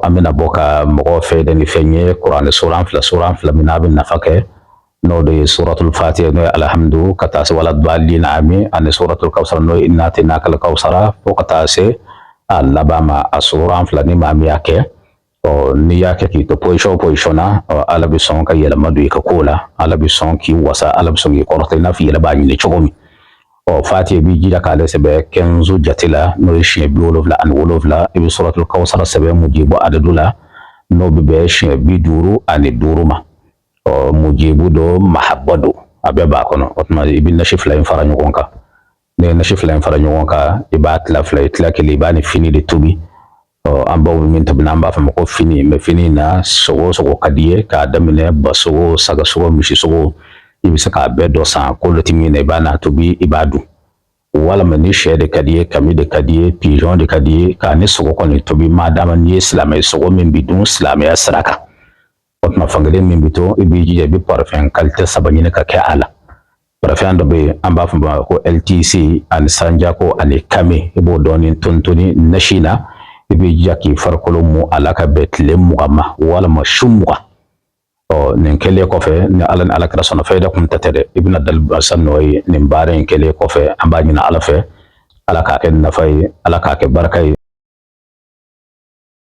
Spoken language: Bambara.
An bɛna bɔ ka mɔgɔw fɛ ni fɛn ye, kuranɛ suran fila, suran fila min n'a bɛ nafa kɛ, n'o de ye suratul fatiha, n'o ye alhamdu, ka taa se wala dalina ami, ani suratul kawsara, n'o ye inna atainakal kawsara, fo ka taa se a laban ma. A suran fila, ni maa min y'a kɛ, ɔ n'i y'a kɛ k'i to position o position na, ɔ Ala bɛ sɔn ka yɛlɛma don i ka ko la, Ala bɛ sɔn k'i wasa, Ala bɛ sɔn k'i kɔrɔta i n'a fɔ i yɛrɛ b'a ɲini cogo min. Ɔ fatiha, i b'i jija k'ale sɛbɛn 15 jate la, n'o ye siɲɛ 77. I bɛ suratul kawsara sɛbɛn mujibu adadu la, n'o bɛ bɛn siɲɛ 55 ma. Ɔ mujibu don, mahaba don, a bɛɛ b'a kɔnɔ. O tuma i bɛ nasi fila in fara ɲɔgɔn kan. N'i ye nasi fila in fara ɲɔgɔn kan, i b'a tila fila ye. Tila kelen, i b'a ni fini de tobi. Ɔ an baw bɛ min tobi, n'an b'a fɔ ma ko fini, mɛ fini in na, sogo sogo ka di ye, k'a daminɛ basogo, sagasogo, misisogo, i bɛ se k'a bɛɛ dɔ san. Kolo ti min na, i b'a n'a tobi, i b'a dun. Walima ni sɛ de ka di ye, kami de ka di ye, pigeon de ka di ye, k'a ni sogo kɔni tobi, maa dama n'i ye silamɛ ye, sogo min bɛ dun silamɛya sira kan. O tuma fankelen min bɛ to, i b'i jija, i bɛ parfum qualité saba ɲini ka kɛ a la. Parfum dɔ bɛ yen, an b'a fɔ ma ko LTC, ani sanjako, ani kame. I b'o dɔɔnin tontoni nasi na. I b'i jija k'i farikolo mu a la ka bɛn tile 20 ma, walima su 20. Ɔ nin kɛlen kɔfɛ, ni Ala ni Ala kɛra sɔnna, fayida kun tɛ dɛ, i bɛna dalibasa nɔ ye. Nin baara in kɛlen kɔfɛ, an b'a ɲini Ala fɛ, Ala k'a kɛ nafa ye, Ala k'a kɛ barika ye.